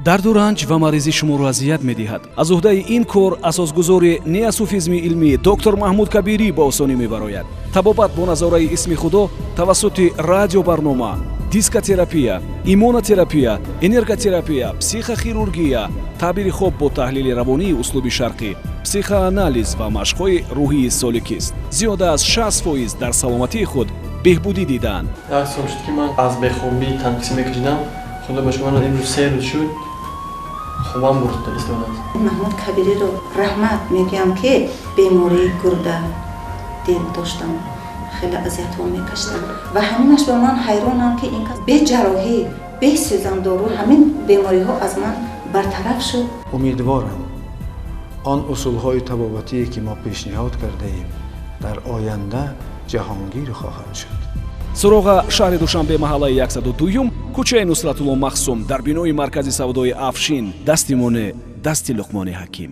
Дарду ранҷ ва маризӣ шуморо азият медиҳад. Аз уҳдаи ин кор асосгузори неосуфизми илмӣ доктор Маҳмуд Кабирӣ ба осонӣ мебарояд. Табобат бо назораи исми Худо тавассути радиобарнома, дискотерапия, иммунотерапия, энерготерапия, психохирургия, таъбири хоб бо таҳлили равонии услуби шарқӣ, психоанализ ва машқҳои рӯҳии соликист. Зиёда аз 60% дар саломатии худ беҳбудӣ дидаанд. Як сол шуд, ки ман аз бехобӣ танқисӣ мекашидам. Худо ба шумо, имрӯз 3 рӯз шуд, хобам бурда истодааст. Маҳмуд Кабириро раҳмат мегӯям, ки бемории гурда, дил доштам, хеле азиятҳо мекашидам ва ҳаминаш ба ман ҳайронам, ки ин кас бе ҷарроҳӣ, бе сӯзандору ҳамин бемориҳо аз ман бартараф шуд. Умедворам, он усулҳои табобатие, ки мо пешниҳод кардаем, дар оянда ҷаҳонгир хоҳанд шуд. Суроға: шаҳри Душанбе, маҳаллаи 102, кӯчаи Нусратулло Махсум, дар бинои маркази савдои Афшин. Дасти моне, дасти Луқмони Ҳаким.